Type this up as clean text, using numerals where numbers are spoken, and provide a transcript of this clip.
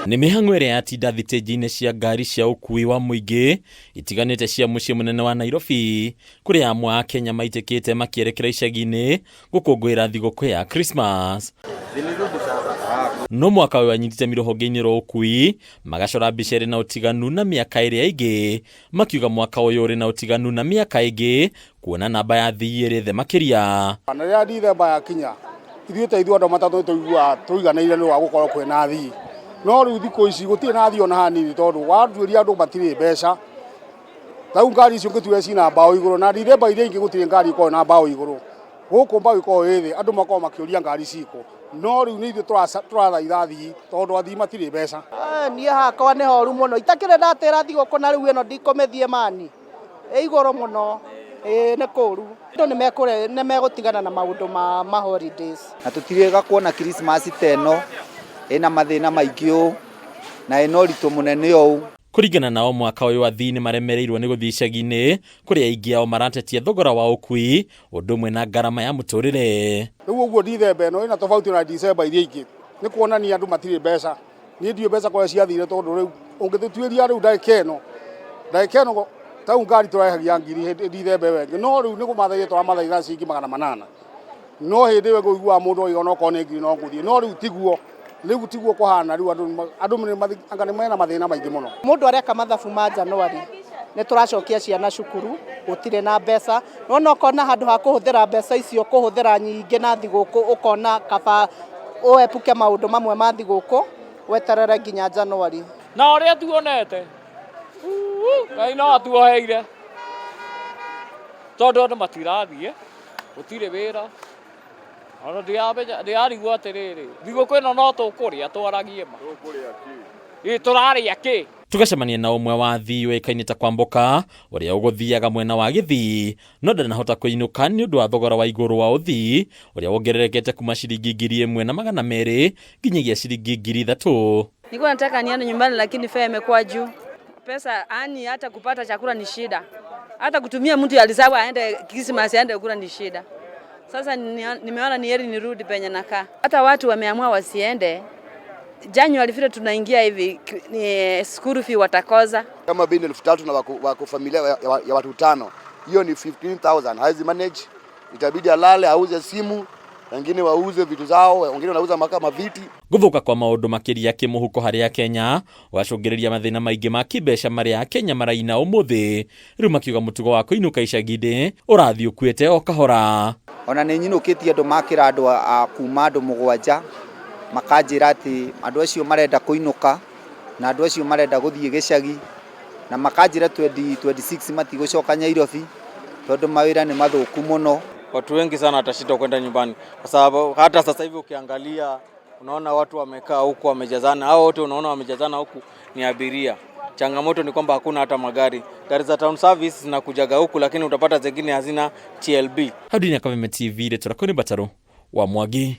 Nĩ mĩhang'o ĩrĩa yatinda thitĩnji-inĩ cia ngari cia ũkuui wa mũingĩ itiganĩte cia mũciĩ mũnene wa Nairobi, kũrĩa amwe a Kenya maitĩkĩte makĩerekera icagi-inĩ gũkũngũĩra thigũkũ ya Christmas. No mwaka ũyũ anyitĩte rũhonge-inĩ rwa ũkuui magacora mbica ĩrĩ na ũtiganu na mĩaka ĩrĩa ĩngĩ, makiuga mwaka ũyũ ũrĩ na ũtiganu na mĩaka ĩngĩ kuona namba ya athii ĩrĩ thĩ makĩria. Na rĩrĩa Dithemba yakinya, ithuĩ ta ithuĩ andũ matatũ nĩ tũiguaga tũiganĩire nĩ wa gũkorwo kwĩna athii. No rĩu thikũ ici gũtirĩ na athii ona hanini tondũ watuĩria andũ matirĩ mbeca. Ta rĩu ngari icio ũngĩtuĩria ciĩna mbaũ igũrũ na Dithemba iria ingĩ gũtirĩ ngari ĩkoragwo na mbaũ igũrũ. Gũkũ mbaũ ĩkoragwo ĩ thĩ andũ makoragwo makĩũria ngari cikũ. No rĩu nĩ ithuĩ tũrathaitha athii tondũ athii matirĩ mbeca. Niĩ hakwa nĩ horu mũno itakĩrĩ ndatĩra thigũkũ na rĩu ĩno ndikũmĩthiĩ mani ĩ igũrũ mũno ĩ nĩ kũru. Andũ nĩ megũtigana na maũndũ ma holidays. Na tũtirĩga kuona Christmas ta ĩno ĩna mathĩna maingĩ ũũ na ĩna ũritũ mũnene ũũ. Kũringana nao mwaka ũyũ athii nĩ maremereirwo nĩ gũthiĩ icagi-inĩ kũrĩa aingĩ ao maratetia thogora wa ũkui ũndũ ũmwe na ngarama ya mũtũrĩre. Rĩu ũguo Dithemba ĩno ĩna tofauti na Dicemba iria ingĩ nĩ kuonania andũ matirĩ mbeca. Niĩ ndiũĩ mbeca kũrĩa ciathire tondũ rĩu ũngĩtũtuĩria rĩu ndagĩka ĩno, ndagĩka ĩno ta rĩu ngari tũrarĩhagia ngiri hĩndĩ Dithemba ĩyo ĩngĩ no rĩu nĩ kũmathaitha tũramathaitha ciringi 800. No hĩndĩ ĩyo ĩngĩ ũiguaga mũndũ oiga onokorwo nĩ ngiri no ngũthiĩ no rĩu tiguo, rĩu tiguo kũhana rĩu andũ anga nĩ mena mathĩna maingĩ mũno. Mũndũ areka mathabu ma January nĩ tũracokia ciana cukuru gũtirĩ na mbeca nona ũkona handũ ha kũhũthĩra mbeca icio kũhũthĩra nyingĩ na thigũkũ ũkona kaba ũepuke maũndũ mamwe ma thigũkũ weterere nginya January. Na ũrĩa tuonete Ngai no atuoheire tondũ andũ matirathiĩ gũtirĩ wĩra ona ndiramenya ndĩrarigwo atĩrĩrĩ thigũkũ ĩno no tũkũrĩa twaragie ma ĩ tũrarĩa kĩ. Tũgacemania na ũmwe wa athii ũĩkaine ta Kwamboka ũrĩa ũgũthiaga mwena wa Gĩthii no ndanahota kũinũka nĩ ũndũ wa thogora wa igũrũ wa ũthii ũrĩa wongererekete kuma ciringi 1200 nginyagia ciringi 3000. Nilikuwa nataka niende nyumbani lakini fare imekuwa juu. Pesa yani hata kupata chakula ni shida. Hata kutumia mtu alisawa aende Christmas aende kula ni shida. Sasa nimeona ni heri nirudi penye nakaa. Hata watu wameamua wasiende. January vile tunaingia hivi ni school fee watakoza. Kama bei ni 3000 na wako familia ya watu 5. Hiyo ni 15,000. Haizi manage. Itabidi alale, auze simu, wengine wauze vitu zao, wengine wanauza kama viti. Gũthũka kwa maũndũ makĩria kĩmũhuko harĩ Akenya gwacũngĩrĩria mathĩna maingĩ ma kĩmbeca marĩa Akenya maraina ũmũthĩ. Rĩu makiuga mũtugo wa kũinũka icagi-inĩ ũrathiĩ ũkuĩte o kahora. Ona nĩ nyinũkĩtie andũ makĩra andũ a kuma andũ 7 makanjĩra atĩ andũ acio marenda kũinũka na andũ acio marenda gũthiĩ gĩcagi na makanjĩra 2026 matigũcoka Nairobi tondũ mawĩra nĩ mathũku mũno. Watu wengi sana watashindwa kwenda nyumbani kwa sababu hata sasa hivi ukiangalia unaona watu wamekaa huku wamejazana, hao wote unaona wamejazana huku ni abiria. Changamoto ni kwamba hakuna hata magari. Gari za town service zinakujaga huku lakini utapata zingine hazina TLB. Hau ndini ya Kameme TV, rĩtwa rĩakwa nĩ Mbatarũ wa Mwangi.